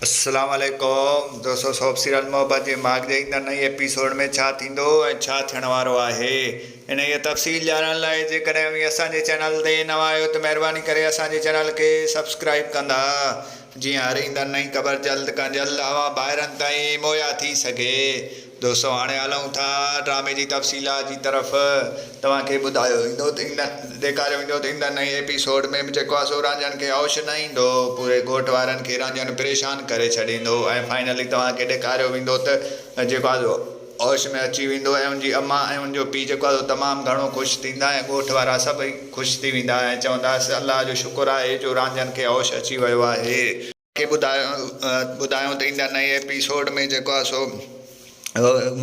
السلام عليڪم دوستو سوپ سيريل محبت جي ماڳ جي ايندڙ نئين ايپيسوڊ ۾ ڇا ٿيندو ۽ ڇا ٿيڻ وارو آهي انهيء تفصيل ڄاڻڻ لاء جيڪڏهن اوهين اسان جي چينل تي نوان آهيو ته مهرباني ڪري اسان جي چينل کي سبسڪرائيب ڪندا جيئن هر ايندڙ نئين خبر جلد کان جلد اوهان ڀائرن تائين مهيا ٿي سگهي. دوستو هاڻي هلون ٿا ڊرامي جي تفصيلات جي طرف توهان کي ٻڌايو ويندو ته ايندڙ ڏيکاريو ويندو ته ايندڙ نئين ايپيسوڊ ۾ به جيڪو آهي سو رانجهن کي هوش نه ايندو پوري ڳوٺ وارن کي رانجهن پريشان ڪري ڇڏيندو ۽ فائنلي توهان کي ڏيکاريو ويندو ته جيڪو آهي سو هوش ۾ اچي ويندو ۽ ان جي امان ۽ ان جو پيء جيڪو آهي سو تمام گهڻو خوش ٿيندا ۽ ڳوٺ وارا سڀئي خوش ٿي ويندا ۽ چوندا الله جو شڪر آهي جو رانجهن کي هوش اچي ويو آهي. کي ٻڌايو ته ايندڙ نئين ايپيسوڊ ۾ جيڪو آهي سو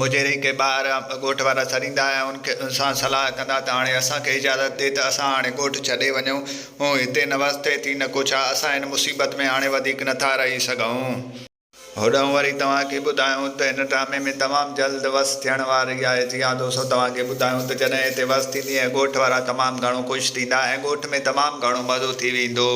مجيري کي ٻاهر ڳوٺ وارا سڏيندا ۽ ان کي سان صلاح ڪندا ته هاڻي اسان کي اجازت ڏي ته اسان هاڻي ڳوٺ ڇڏي وڃون هتي نه وس ٿئي ٿي نه ڪو ڇا اسان هن مصيبت ۾ هاڻي وڌيڪ نٿا رهي سگهون. هوڏانهن وري توهان کي ٻڌايون ته هن ڊرامي ۾ تمام جلد وس ٿيڻ واري آهي جي ها دوستو توهان کي ٻڌايون ته جڏهن هتي وس ٿيندي ۽ ڳوٺ وارا تمام گهڻو خوش ٿيندا ۽ ڳوٺ ۾ تمام گهڻو مزو ٿي ويندو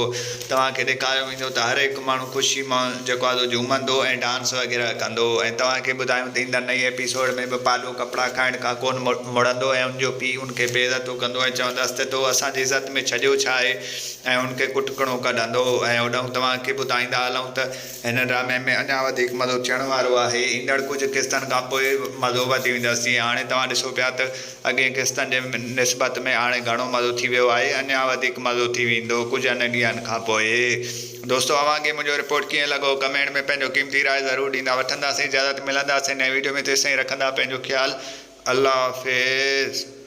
توهان کي ڏيکاريو ويندو ته هر هڪ ماڻهو خوشي مان جيڪو آهي سو جهومندو ۽ ڊانس وغيره ڪندو ۽ توهان کي ٻڌايون ته ايندڙ نئين ايپيسوڊ ۾ به پاڏو ڪپڙا کائڻ کان ڪونه مڙندو ۽ ان جو پيء ان کي بي عزتو ڪندو ۽ چوندس ته تو اسان جي عزت ۾ ڇڏيو ڇا آهي ۽ ان کي ڪٽڪڻو ڪڍندو ۽ هوڏانهن توهان کي ٻڌائيندا هلون ته هن ڊرامي ۾ اڃا وڌيڪ مزو ٿيڻ وارو آهي. ايندڙ ڪجهه قسطن کان پوء مزو وڌي ويندس. جيئن هاڻي توهان ڏسو پيا ته اڳين قسطن جي نسبت ۾ هاڻي گهڻو مزو ٿي ويو آهي. اڃا وڌيڪ مزو ٿي ويندو ڪجهن ڏينهن کان پوء. دوستو اوهان کي منهنجو رپورٽ ڪيئن لڳو ڪمينٽ ۾ پنهنجو قيمتي راء ضرور ڏيندا. وٺنداسين اجازت ملنداسين نئين ويڊيو ۾ تيستائين رکندا پنهنجو خيال. الله حافظ.